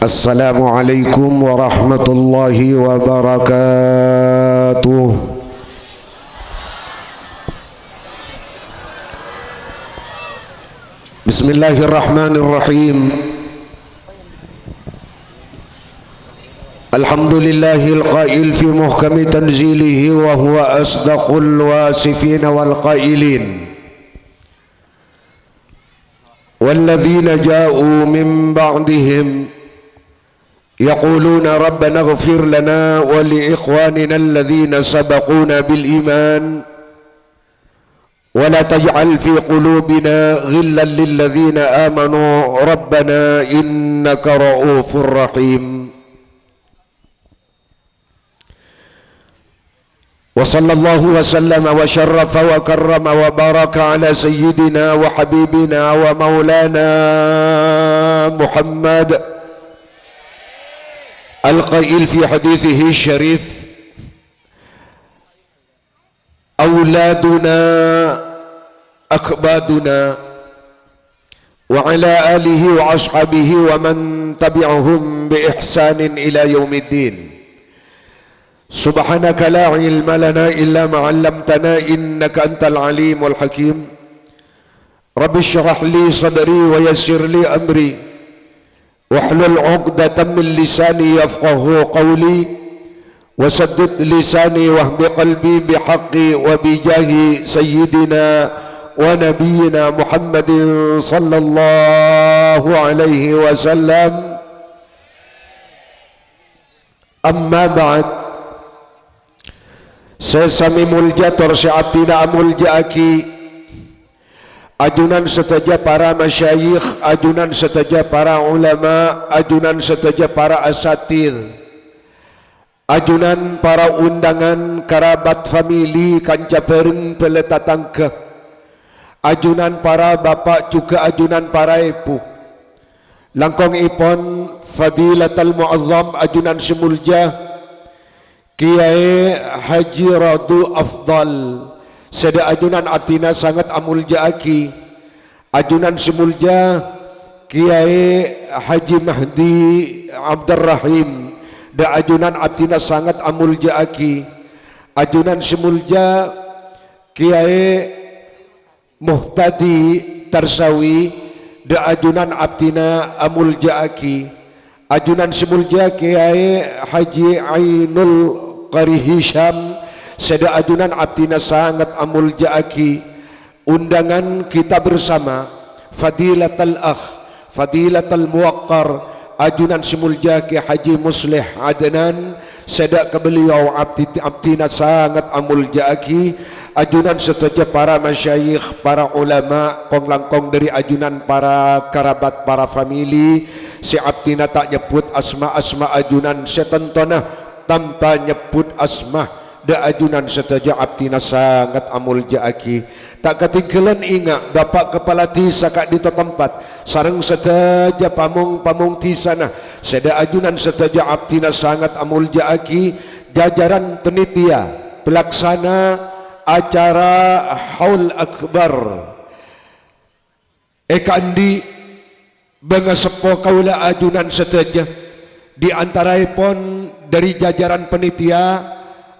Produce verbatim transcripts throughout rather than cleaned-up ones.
Assalamualaikum warahmatullahi wabarakatuh. Bismillahirrahmanirrahim. Alhamdulillahil qail fi muhkami tanzilihi wa huwa asdaqul wasifin wal qailin. Walladzina ja'u min ba'dihim yaquluna rabbana ighfir lana wa li ikhwanina alladzina sabaquna bil iman wa la taj'al fi qulubina ghillan lil ladzina amanu rabbana innaka ra'ufur rahim. Wa sallallahu wa sallama wa syarrafa wa karrama wa baraka ala sayyidina wa habibina wa maulana Muhammad, al-qail fi hadithihi syarif, "Auladuna akbaduna." Wa ala alihi wa ashabihi wa man tabi'ahum bi ihsanin ila yaumiddin. Subhanaka la ilma lana illa ma 'allamtana innaka antal alimul hakim. Rabbi shrah li sadri wa yassir li amri. Wahlul 'uqdatam min lisani yafqahu qawli. Wasaddid lisani wahdi qalbi bihaqqi wa bijahi sayyidina wa nabiyyina Muhammadin sallallahu alaihi wasallam. Amma ba'd. Sè samè molja tor sè abdhina amolja'aghi. Ajunan sadhâjâ para masyayikh, ajunan sadhâjâ para ulama, ajunan sadhâjâ para asatidz. Ajunan para undangan, karabat, famili, kanca bhâreng, bhâlâ tatangghâ. Ajunan para bapa', jhughân ajunan para èbhu. Langkongèpon Fadilatal Mu'azzam, ajunan sè molja, Kèyaè Haji Radu Afdal, sè dhâ' ajunan abdhina sanget amolja'aghi. Ajunan sè molja Kèyaè Haji Mahdi Abdurrahim, dhâ' ajunan abdhina sanget amolja'aghi. Ajunan sè molja Kèyaè Muhtadi Tarsawi, dhâ' ajunan abdhina amolja'aghi. Ajunan sè molja Kèyaè Haji Ainul Qari Hisyam, sè dhâ' ajunan abdhina sanget amolja'aghi. Undangan kita bersama, Fadilatal Akh, Fadilatal Muwaqqar, ajunan sè molja Kè Haji Musleh Adnan, sè dhâ' ka beliau abdhi-, abdhina sanget amolja'aghi, ajunan sadhâjâ para masyayikh, para ulama, kong-langkong dhâri ajunan para karabat, para famili, sè abdhina ta' nyebbhut asma-asma ajunan sè tantona, tanpa nyebbhut asma, dhâ' ajunan sadhâjâ abdhina sanget amolja'aghi. Ta' katèngghâlân ènga' Bapa' Kapala Dhisa ka'dinto tempat, sareng sadhâjâ pamong-pamong dhisana, sè dhâ' ajunan sadhâjâ abdhina sanget amolja'aghi, jajaran panitia pelaksana acara Haul Akbar. È kaandi' bângaseppo kaulâ ajunan sadhâjâ, di antaraèpon dhâri jajaran panitia,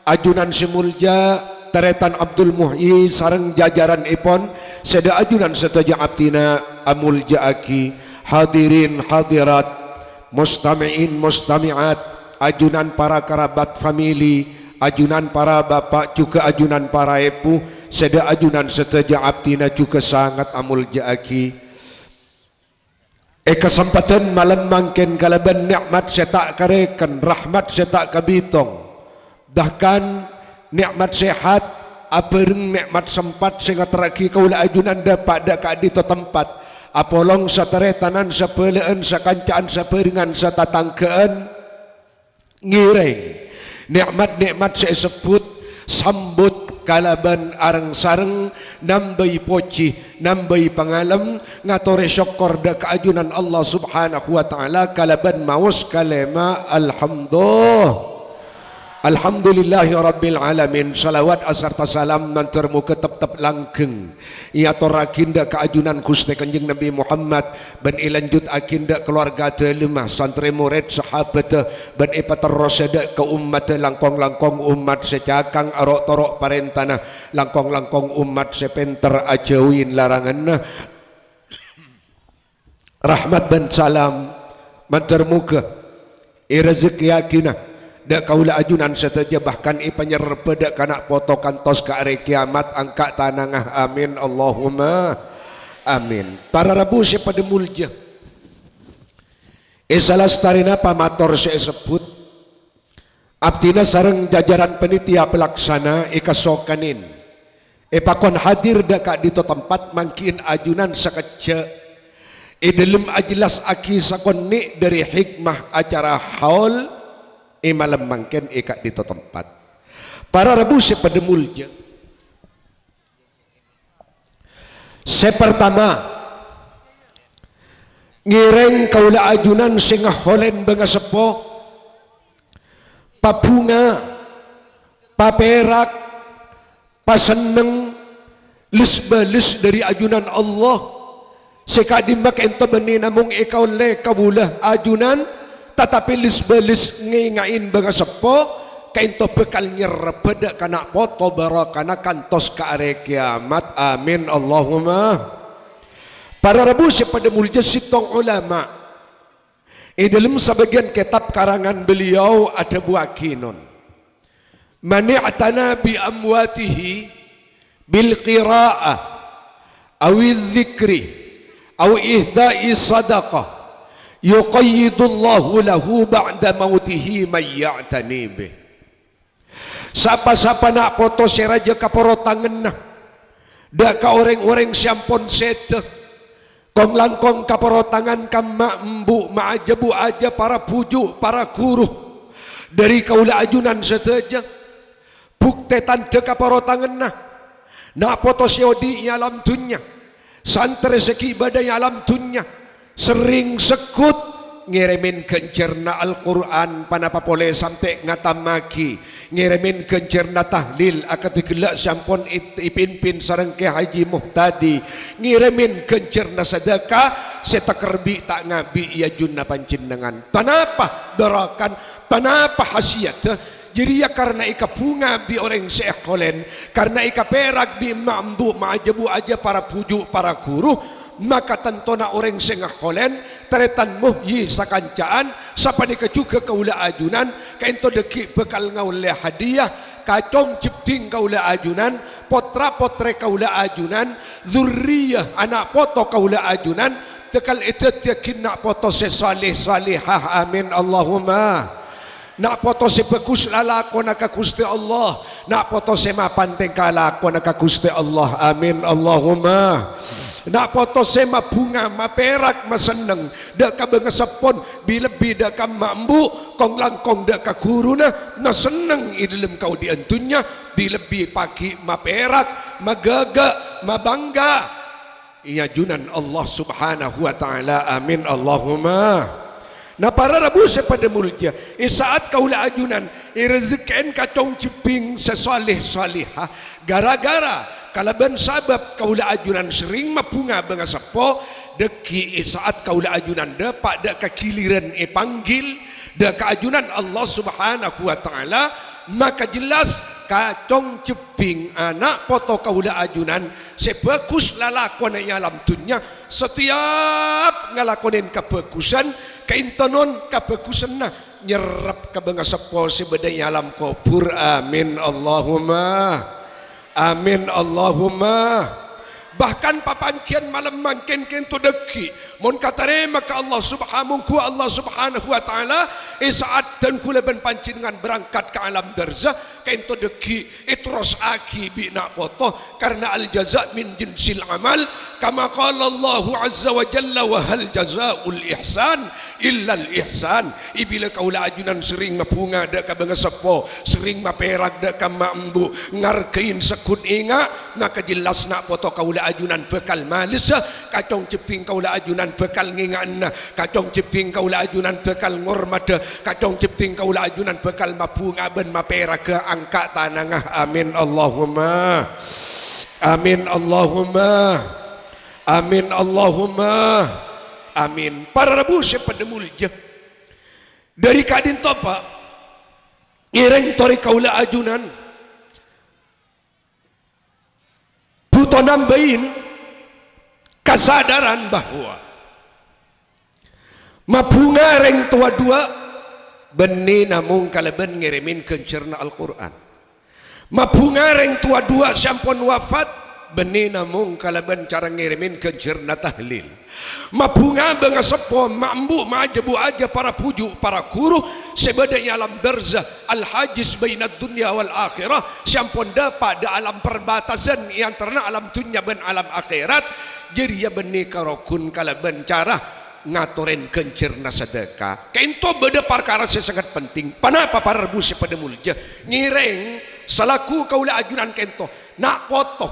ajunan sè molja Tarètan Abdul Muhyi sareng jajaranèpon, sè dhâ' ajunan sadhâjâ abdhina amolja'aghi. Hadirin hadirat, mustami'in mustami'at, ajunan para karabat famili, ajunan para bapa', jhughân ajunan para èbhu, sè dhâ' ajunan sadhâjâ abdhina jhughân sanget amolja'aghi. È kasempadhân malem mangkèn kalabân nè'mat sè ta' karèken, rahmat sè ta' kabitong, bahkan nè'mat sehat, abhâreng nè'mat sempat sè ngaterraghi kaulâ ajunan dâpa' dhâ' ka'dinto tempat, apolong satarètanan, sabhâlâ'ân, sakanca'an, sabhârengan, satangghâ'ân, ngèrèng nè'mat-nè'mat sè èsebbhut, sambut kalabân areng-sareng, nambâi pojhi, nambâi pangalem, ngatorè sokkor dhâ' ka ajunan Allah Subhanahu wa Ta'ala kalabân maos kalèma alhamdu-, Alhamdulillahirabbil alamin. Salawat asarta salam mandhâr moghâ teptep langgeng èatorraghi dâ' ka ajunan Ghustè Kanjeng Nabi Muhammad bân èlanjutaghi dâ' kalowarga dâlemma, santrè morèd, sahabâddhâ, bân èpaterrosè dâ' ka ommaddhâ, langkong-langkong ommat sè cakang aro'-toro' parèntana, langkong-langkong ommat sè pènter ajhâuwi laranganna. Rahmat bân salam mandhâr moghâ èrezekkèyaghina dâ' kaulâ ajunan sadhâjâ, bahkan èpanyerrebbhâ dâ' kana' poto kantos ka arè kèyamat angka' tanangnga. Amin, Allahumma amin. Para rabu sè padâ molja, è salastarèna pamator sè èsebbhut, abdhina sareng jajaran panitia pelaksana èkasokanè èpakon hadir dâ' ka'dinto tempat manggi'in ajunan sakejjhâ' è dâlem ajellasaghi sakonè' dâri hikmah acara haul è malem mangkèn è ka'dinto tempat. Para rabu sè padâ molja, sè partama, ngèrèng kaulâ ajunan sè ngaholèn bângaseppo, pabhunga, papèrak, pasenneng, les-bâles dâri ajunan Allah. Sè ka'dimma kaènto bânnè namong èkaollè kaulâ ajunan, tatapè les-bâles ngènga'è bângaseppo, kaènto bhâkal nyerrebbhâ dâ' kana' poto barokana kantos ka arè kèyamat. Amin, Allahumma. Para rabu sè padâ molja, sèttong olama è dâlem sabâgiyân kètab karangan beliau adhâbuwâghi non, "Man i'tana bi amwatihi bil qira'ah aw dzikri aw ihda'i sadaqah, yuqayyidullahu lahu ba'da mautihi man ya'tani bih." Sapa-sapa na' poto sè rajâ kaporotanganna dâ' ka orèng-orèng sè ampon sèdhâ, kong-langkong kaporotangan ka emma' embu', ma' ajâ bu ajâ, para bhuju', para ghuru, dâri kaulâ ajunan sadhâjâ, buktè tandhâ kaporotanganna, na' poto sè odi' è alam dhunnya, santrè sè ghi' bâdâ è alam dhunnya, serrèng segghut ngèrèmè ghânjhârânna Al-Qur'an, panapa polè sampè' ngatammaghi, ngèrèmè ghânjhârânna tahlil akadhi ghellâ' sè ampon è-, èpimpin sareng Kè Haji Muhtadi, ngèrèmè ghânjhârânna sadâka sè takerbi' ta' ngabi' è ajunna panjhennengngan. Panapa bârâkana? Panapa hasiyadda? Jârèya karna èkabhunga bi' orèng sè èholèn, karna èkapèrak bi' emma' embu', ma' ajâ bu ajâ, para bhuju', para ghuru, maka tantona orèng sè ngaholèn, tarètan muhyi sakanca'an, sapanèka jhughâ kaulâ ajunan, kaènto dâgghi' bhâkal ngaollè hadiah, kacong jebbhing kaulâ ajunan, potra-potrè kaulâ ajunan, dzurriyah, ana' poto kaulâ ajunan, bhâkal èdhâddhiyâghi na' poto sè salèh-salèhah. Amin, Allahumma. Na' poto sè bhâghus lalakonna ka Ghustè Allah. Na' poto sè mapan tèngka lakona ka Ghustè Allah. Amin, Allahumma. Na' poto sè mabhunga, mapèrak, masenneng dâ' ka bângaseppona, bi-, lebbi dâ' ka emma' embu', kong-langkong dâ' ka ghuruna, masenneng è dâlem kaodi'ân dhunnya, bi-, lebbi pagghi' mapèrak, maghâghâ, mabângghâ è ajunan Allah Subhanahu wa Ta'ala. Amin, Allahumma. Na, para rabu sè padâ molja, è sa'at kaulâ ajunan èrezekkèn kacong jebbhing sè salèh-salèhah, ghârâ-ghârâ kalabân sabâb kaulâ ajunan serrèng mabhunga bângaseppo, dâgghi' è sa'at kaulâ ajunan dâpa' dâ' ka ghilirân èpanggil dâ' ka ajunan Allah Subhanahu wa Ta'ala, maka jelas kacong jebbhing ana' poto kaulâ ajunan sè bhâghus lalakonna è alam dhunnya, satèyap ngalakonè kabhâghusân, kaènto non kabhâghusânna nyerrep ka bângaseppo sè bâdâ è alam kobhur. Amin, Allahumma. Amin, Allahumma. Bahkan papangghiyân malem mangkèn kaènto dâgghi', mon katarèma ka Allah Subha-, mongghu Allah Subhanahu wa Ta'ala, è sa'at dhân kaulâ bân panjhennengngan berangkat ka alam barzah, Ka'ento dhâggi' èterrossaghi bi' na' poto, karna al-jaza' min jinsil amal, kama qala Allahu azza wa jalla, "Wa hal jazaul ihsan illal ihsan." È bilâ kaulâ ajunan serrèng mabhunga dâ' ka bângaseppo, serrèng maperak dâ' ka ma' embu', ngargai segghut enga', maka jelas na' poto kaulâ ajunan bhâkal malessa, kacong jebbhing kaulâ ajunan bhâkal ngenga'ana, kacong jebbhing kaulâ ajunan bhâkal ngormadhâ, kacong jebbhing kaulâ ajunan bhâkal mabhunga bân maperagghâ angka' tanangnga. Amin, Allahumma. Amin, Allahumma. Amin, Allahumma. Amin. Para rabu sè padâ molja. Dâri ka'dinto, Pa', ngèrèng torè kaulâ ajunan bhuto nambâi kasadaran bahwa mabhunga rèng towa duwâ' bânnè namong kalabân ngèrèmè ghânjhârânna Al-Qur'an. Mabhunga rèng towa duwâ' sè ampon wafat bânnè namong kalabân cara ngèrèmè ghânjhârânna tahlil. Mabhunga bângaseppo, ma' embu', ma' jhâ' bu ajhâ, para bhuju', para ghuru sè bâdâ è alam barzah, al-hajiz bainad dunya wal akhirah, sè ampon dâpa' dâ' alam perbatasan è antarana alam dhunnya bân alam akhèrat, jârèya bânnè karogghun kalabân cara ngatorè ghânjhârânna sadâka. Ka'ento bâdâ parkara sè sangat penting. Ponapa, para rabu sè padâ molja? Ngèrèng salaku kaulâ ajunan ka'ento, na' poto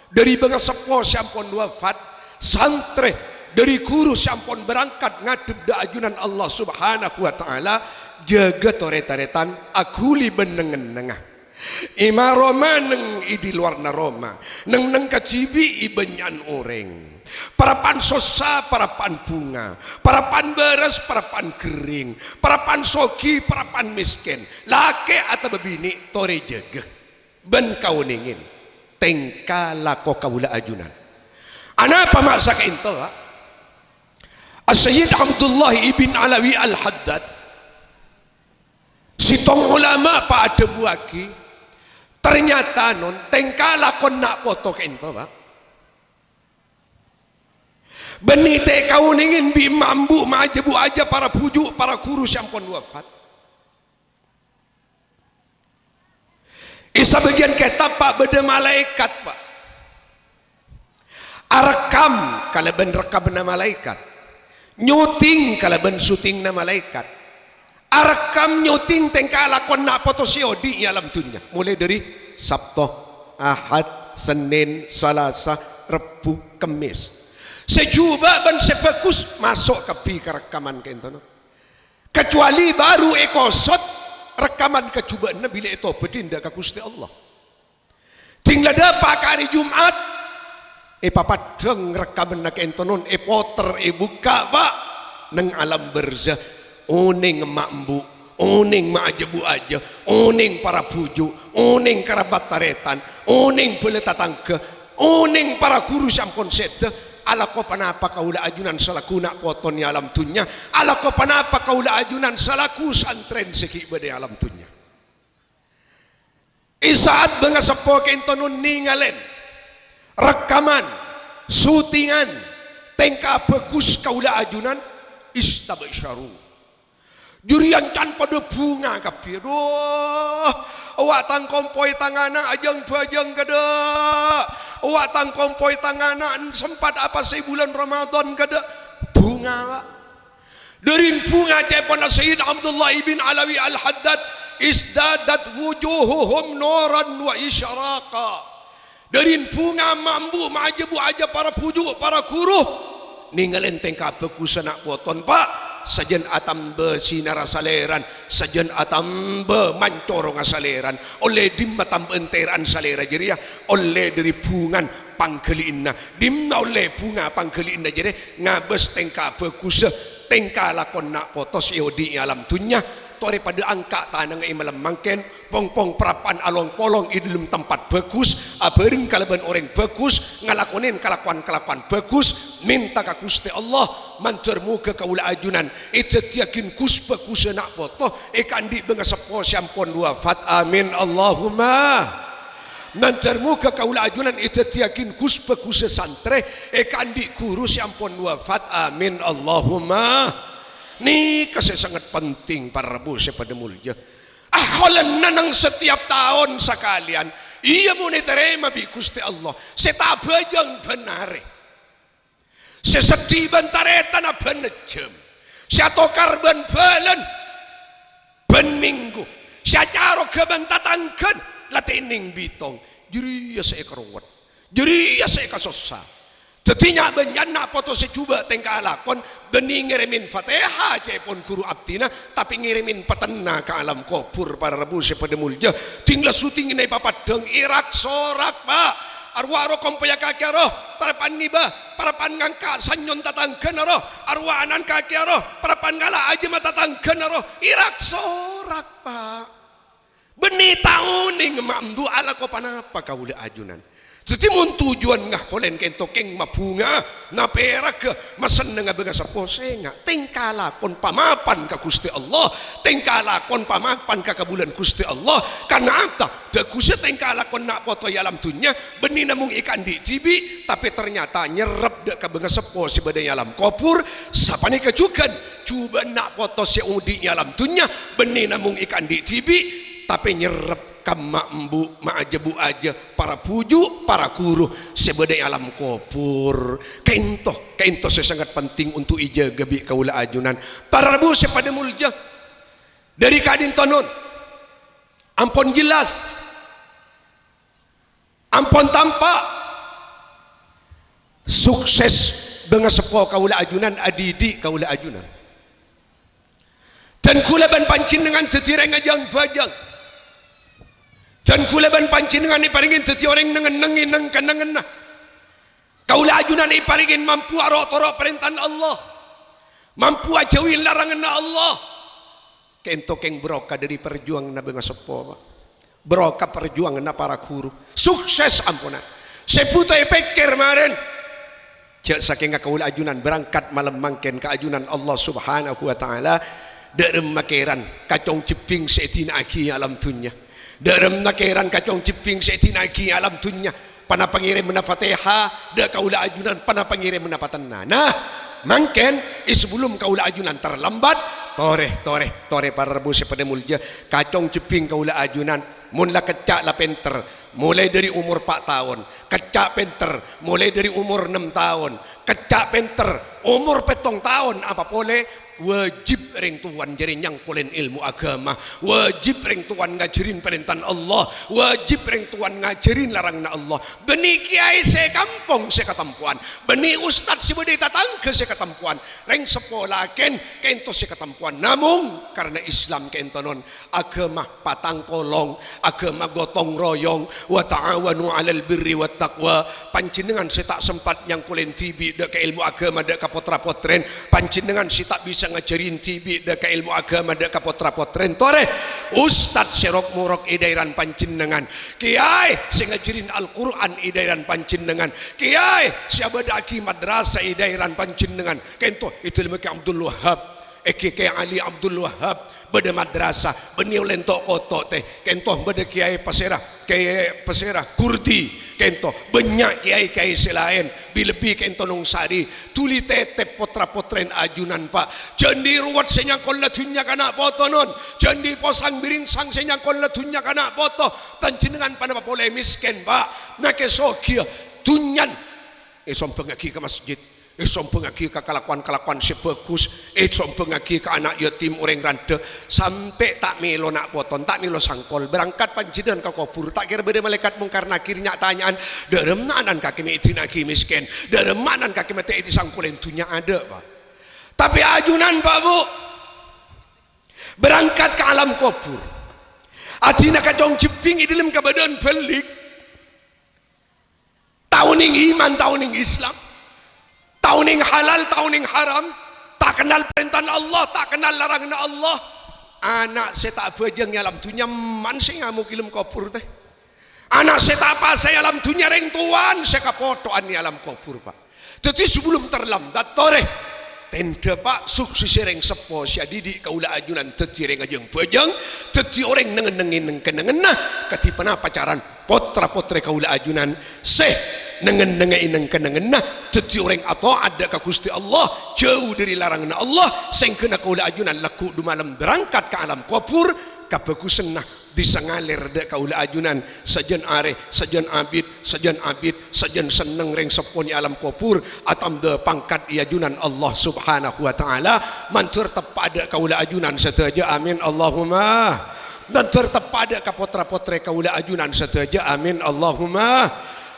dâri bângaseppo sè ampon wafat, santrè dâri ghuru sè ampon berangkat ngadhep dâ' ajunan Allah Subhanahu wa Ta'ala, jâgâ torè-tarètan, aghuli bân neng-ennengnga. È ma' roma neng è di lowarra roma, neng-enneng kadhibi' è bânnya'an orèng. Parappa'na sossa, parappa'na bhunga, parappa'na bârâs, parappa'na ghering, parappa'na soghi, parappa'na mèskèn, lakè' otabâ binè', torè jâgâ bân kaonèngè tèngka lako kaulâ ajunan. Anapa ma' saka'ento, Pa'? As-Sayyid Abdullah ibn Alawi Al-Haddad, sèttong ulama, Pa', adhâbuwâghi, ternyata non tèngka lakona na' poto ka'ento, Pa', bânnè ta' èkaonèngè bi' ma' embu', ma' jhâ' bu ajhâ, para bhuju', para ghuru sè ampon wafat. È sabâgiyân kètab, Pa', bâdâ malaèkat, Pa'. Arekkam kalabân rekkamma malaèkat. Nyuting kalabân sutingnga malaèkat. Arekkam nyuting tèngka lakona na' poto sè odi' è alam dhunnya. Molaè dâri Sabto, Ahad, Sennèn, Salasa, Rebbhu, Kemmès. Sè jhubâ' bân sè bhâghus maso' kabbhi ka rekkamma ka'ento. Kacuali bhuru èkosot rekkamma kajhubâ'ânna bilâ ètobâdhi dâ' ka Ghustè Allah. Jhâ' la dâpa' ka arè Jum'at, èpapaddhâng rekkamma ka'ento, èpoter, èbukka', Pa', neng alam barzah, onèng ma' embu', onèng ma' jhâ' bu ajhâ, onèng para bhuju', onèng karabat tarètan, onèng bhâlâ tatangghâ, onèng para ghuru sè ampon sèdhâ, alako ponapa kaulâ ajunan salaku na' poto è alam dhunnya, alako ponapa kaulâ ajunan salaku santrèna sè ghi' bâdâ è alam dhunnya. È sa'at bângaseppo ka'ento nèngalè rekkamma, sutingnga, tèngka bhâghus kaulâ ajunan, istabsyaru. Jârèya can padâ bhunga kabbhi. Adhu, wa' tang kompoy tang ana' ajâng-bhâjâng kaadâ'. Wa' tang kompoy tang ana' sempat apasè bulân Ramadan kaadâ'. Bhunga, Pa'. Dâri bhunga ca'èpon Sayyid Abdullah ibn Alawi Al-Haddad, "Izdadat wujuhuhum nuran wa isyraqa." Dâri bhunga ma' embu', ma' jhâ' bu ajhâ para bhuju', para ghuru. Nèngalè tèngka bhâghussa na' poto, Pa'. Sajân atamba sinarra salèrana, sajân atamba mancorongnga salèrana. Ollè dimma tambâ'ân tèra'an salèra jârèya? Ollè dâri bhungana pangghâli'ânna. Dimma ollè bhunga pangghâli'ânna jârèya? Ngabâs tèngka bhâghussa, tèngka lakona na' poto sè odi' è alam dhunnya, torè padâ angka' tanangnga è malem mangkèn, pong-pong parappa'na along-polong è dâlem tempat bhâghus, abhâreng kalabân orèng bhâghus, ngalakonè kalakowan-kalakowan bhâghus, mènta ka Ghustè Allah, mandhâr moghâ kaulâ ajunan èdhâddhiyâghin ghus-bhâghussa na' poto, èkaandi' bângaseppo sè ampon wafat. Amin, Allahumma. Mandhâr moghâ kaulâ ajunan èdhâddhiyâghin ghus-bhâghussa santrè, èkaandi' ghuru sè ampon wafat. Amin, Allahumma. Nèka sè sanget penting, para rabu sè padâ molja. Aholenna neng setiap taon sakalèyan, iyâ mon ètarèma bi' Ghustè Allah, sè ta' abhâjâng bân arè, sè seddhi bân tarètanna bân ejjhâm, sè atokar bân bhâlân bân mènggu, sè acaroghâ bân tatangghân la tènèng bitong. Jârèya sè èkarowet, jârèya sè èkasossa. Dhâddhi nya'-bânnya'an na' poto sè jhubâ' tèngka lakon, bânnè ngèrèmèn Fatèha ca'èpon ghuru abdhina, tapè ngèrèmèn patenna ka alam kobhur, para rabu sè padâ molja. Ding la suddhingnga è papaddhâng, èrak-sorak, Pa'. Arowa aro kompoyya kakè aro, parappa'na ngèbâ, parappa'na ngangka' sanyon tatangghâna aro, arowa ana'na kakè aro, parappa'na ngala' ajâmma tatangghâna aro, èrak-sorak, Pa'. Bânnè ta' onèng ma' embu' alako ponapa kaulâ ajunan. Dhâddhi mon tojjhuwânna kolèn kènto kèng mabhunga, napèraghâ, masennengnga bângaseppo, sènga', tèngka lakon pamapan ka Ghustè Allah, tèngka lakon pamapan ka kabulâna Ghustè Allah. Karna apa? Dhâggussâ tèngka lakon na' poto è alam dhunnya, bânnè namong èkaandi' dhibi', tapè ternyata nyerrep dâ' ka bângaseppo sè bâdâ è alam kobhur. Sapanèka jhughân, jhubâ'na na' poto sè odi' è alam dhunnya, bânnè namong èkaandi' dhibi', tapè nyerrep ka ma' embu', ma' ajâ bu ajâ, para bhuju', para ghuru sè bâdâ è alam kobhur. Ka'ènto, ka'ènto sè sangat penting untuk èjâgâ bi' kaulâ ajunan. Para rabu sè padâ molja, dâri ka'dinto non, ampon jelas, ampon tampa' sukses bângaseppo kaulâ ajunan, adidik kaulâ ajunan. Dân kaulâ bân panjhennengngan dhâddhi rèng ajâng-bhâjâng. Dân kaulâ bân panjhennengngan èparèngè dhâddhi orèng neng-enneng è neng-kennengnganna. Kaulâ ajunan èparèngè mampu aro'-toro' parèntana Allah, mampu ajhâuwi laranganna Allah. Ka'ènto kèng barokah dâri parjuwanganna bângaseppo, Pa'. Barokah parjuwanganna para ghuru. Sukses amponna. Sè bhuto èpèkkèr marèn. Jhâ' sakènga kaulâ ajunan berangkat malem mangkèn ka ajunan Allah Subhanahu wa Ta'ala, dâ' remma kèran ka cong-jebbhing sè èdina'aghi è alam dhunnya. Dâ' remma kèran ka cong-jebbhing sè èdina'aghi è alam dhunnya. Ponapa ngèrèmana Fatèha dâ' kaulâ ajunan, ponapa ngèrèmana patenna. Nah, mangkèn, è sabellunna kaulâ ajunan terlambat, torè, torè, torè para rabu sè padâ molja, ka cong-jebbhing kaulâ ajunan, mon la kècca' la pènter, molaè dâri omor pa' taon, kècca' pènter, molaè dâri omor nem taon, kècca' pènter, omor pèttong taon apa polè, wajib rèng towana jârèya nyangkolèn èlmo aghâma, wajib rèng towana ngajhârin parèntana Allah, wajib rèng towana ngajhârin laranganna Allah. Bânnè kèyaè sè kampong sè katempowan, bânnè ustad sè bâdâ è tatangghâ sè katempowan, rèng seppo lakèn ka'ènto sè katempowan. Namong karna Islam ka'ènto non aghâma patang polong, aghâma gotong royong, "Wa ta'awanu 'alal birri wat taqwa." Panjhennengngan sè ta' sempat nyangkolèn dhibi' dâ' ka èlmo aghâma dâ' ka potra-potrèn, panjhennengngan sè ta' bisa ngajhârin dhibi' dâ' ka èlmo aghâma dâ' ka potra-potrèn. Torè, ustad sè rok-morok è dhaèran panjhennengngan, kèyaè sè ngajhârin Al-Qur'an è dhaèran panjhennengngan, kèyaè sè abâdâ'aghi madrasah è dhaèran panjhennengngan. Ka'ènto è dhâlemma Kè Abdul Wahab. È Kè, Kè Ali Abdul Wahab bâdâ madrasah, bânnè ollè nto'-koto' tè. Ka'ènto bâdâ kèyaè pasèra, kèyaè pasèra, Kurdi. Ka'ènto bânnya' kèyaè-kèyaè sè laèn, bi-, lebbi ka'ènto Nongsari. Dhuli tètèp potra-potrèn ajunan, Pa'. Jhâ' andi' rowet sè nyangkola dhunnya ka na' poto non. Jhâ' andi' posang biringsang sè nyangkola dhunnya ka na' poto. Panjhennengngan ponapa polè mèskèn, Pa'. Makè soghiyâ dhunnyana èsombhângaghi ka masjid. Èsombhângaghi ka kalakowan-kalakowan sè bhâghus, èsombhângaghi ka ana' yatim orèng randhâ, sampè' ta' mèlo na' poto, ta' mèlo sangkol, berangkat panjhennengngan ka kobhur, ta' kèra bâdâ malaèkat Mungkar Nakir nya'-tanya'an, "Dâremma ana'na kakè mè' èdina'aghi mèskèn? Dâremma ana'na kakè matè èsangkolèn dhunnya?" Adâ', Pa'. Tapè ajunan, Pa', Bu, berangkat ka alam kobhur, adina ka cong-jebbhing è dhâlem kabâdâ'ân bâlik. Ta' onèng iman, ta' onèng Islam, ta' onèng halal, ta' onèng haram, ta' kennal parèntana Allah, ta' kennal laranganna Allah. Ana' sè ta' abhâjâng è alam dhunnya man sè ngamok è alam kobhur tè. Ana' sè ta' apasa è alam dhunnya rèng towana sè kapotho'an è alam kobhur, Pa'. Dhâddhi, sabellunna terlambat, torè. Tèndhâ, Pa', suksessè rèng seppo sè adidik kaulâ ajunan dhâddhi rèng ajâng-bhâjâng, dhâddhi orèng neng-ennengngè neng-kennengnganna, kadhi ponapa carana potra-potrè kaulâ ajunan sè neng-ennengngè neng-kennengnganna dhâddhi orèng ata'at dâ' ka Ghustè Allah, jhâu dâri laranganna Allah, sèngghâna kaulâ ajunan lagghu' du malem berangkat ka alam kobhur, Kabhâghusânna bisa ngalèr dâ' kaulâ ajunan sajân arè, sajân abit, sajân abit, sajân senneng rèng seppona è alam kobhur, atamba pangkat è ajunan Allah Subhanahu wa Ta'ala, mandhâr teppa' dâ' kaulâ ajunan sadhâjâ, amin, Allahumma. Mandhâr teppa' dâ' ka potra-potrè kaulâ ajunan sadhâjâ, amin, Allahumma.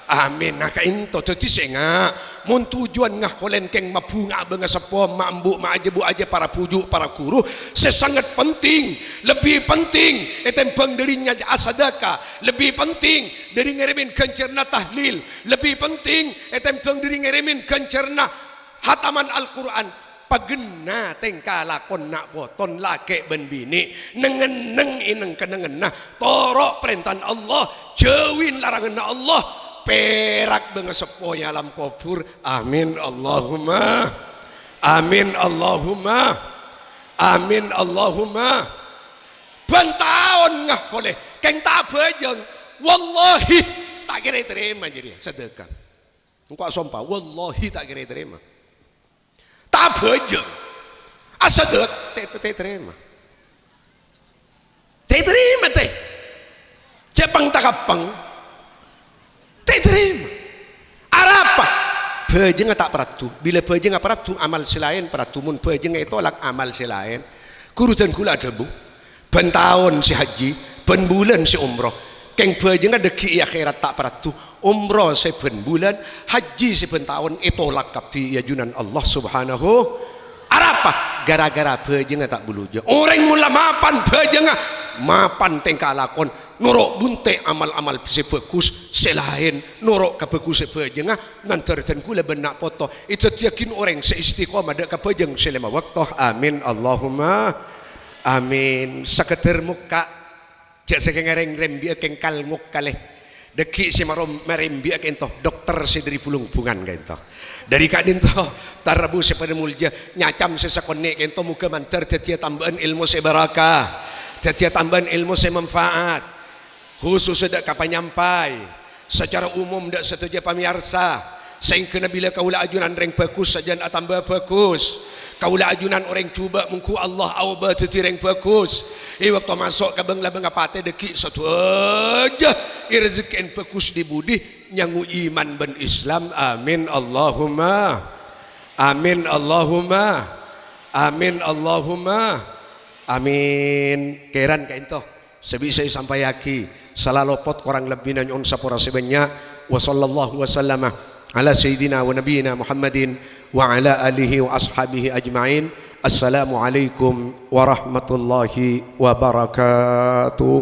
Amin. Nah, ka'ènto dhâddhi sènga', mon tojjhuwânna polè kèng mabhunga bângaseppo, ma'-embu', ma' ajâ, bu' ajâ, para bhuju', para ghuru, sè sanget penting, lebbi penting ètèmbhâng dâri nya-, asadâka, lebbi penting dâri ngèrèmè ghânjhârânna tahlil, lebbi penting ètèmbhâng dâri ngèrèmè ghânjhârânna hataman Al-Qur'an. Paghenna tèngka lakon na' poto, lakè' bân binè', neng-enneng è neng-kennengnganna, toro' parèntana Allah, jhâuwi laranganna Allah, pèrak bângaseppo è alam kobhur. Amin Allahumma. Amin Allahumma. Amin Allahumma. Bân taon nga polè, kèng ta' abhâjâng, wallahi, ta' kèra ètarèma jârèya sadâka. Engko' asompa, wallahi ta' kèra ètarèma. Ta' abhâjâng. Asadâk, ta', ta', ta' ètarèma. Ta' ètarèma, tè. Jhâ' pèng ta' kappèng. Ta' ètarèma. Arapa? Bhâjângnga ta' paraddhu. Bilâ bhâjângnga paraddhu, amal sè laèn paraddhu. Mon bhâjângnga ètolak, amal sè laèn. Ghuru dân kaulâ adhâbu, bân taon sè hajji, bân bulân sè umroh. Kèng bhâjângnga dhâggi' è akhèrat ta' paraddhu. Umroh sè bân bulân, hajji sè bân taon ètolak kabbhi è ajunan Allah Subhanahu. Arapa? Ghârâ-ghârâ bhâjângnga ta' bulujâ. Orèng mon la mapan bhâjângnga, mapan tèngka lakon, noro' buntè' amal-amal sè bhâghus, sè laèn, noro' kabhâghusân bhâjângnga, mandhâr dân kaulâ bân na' poto èdhâddhiyâghin orèng sè istiqomah dâ' ka bhâjâng sè lèma bâkto. Amin, Allahumma amin. Sakadâr mokka', jhâ' sakènga rèng-rèmbiyâ kèng kal-ngokalè. Dhâggi' sè marom-, marèmbiyâ ka'ènto, dokter sè dâri Bulungbungan ka'ènto. Dâri ka'dinto, tarèbu sè padâ molja, nyacam sè sakonè' ka'ènto, moghâ mandhâr dhâddhiyâ tambâ'ân èlmo sè barakah, dhâddhiyâ tambâ'ân èlmo sè manfaat. Khusus dâ' ka panyampay, sacara umum dâ' sadhâjâ pamèyarsa, saèngghâna bilâ kaulâ ajunan rèng bhâghus sajân atamba bhâghus. Kaulâ ajunan orèng jhubâ' mongghu Allah aobâ dhâddhi rèng bhâghus. È bâkto maso' ka bâng-labângnga patè dhâggi' sadhâjâ èrezekè'è bhâghus dhi-budhi, nyango iman bân Islam. Amin Allahumma. Amin Allahumma. Amin Allahumma. Amin. Kèran ka'ènto sè bisa èsampayaghi, sala lopot korang lebbina nyo'on sapora sè bânnya'. Wa sallallahu wa sallama ala sayyidina wa nabiyyina Muhammadin wa ala alihi wa ashabihi ajma'in. Assalamualaikum warahmatullahi wabarakatuh.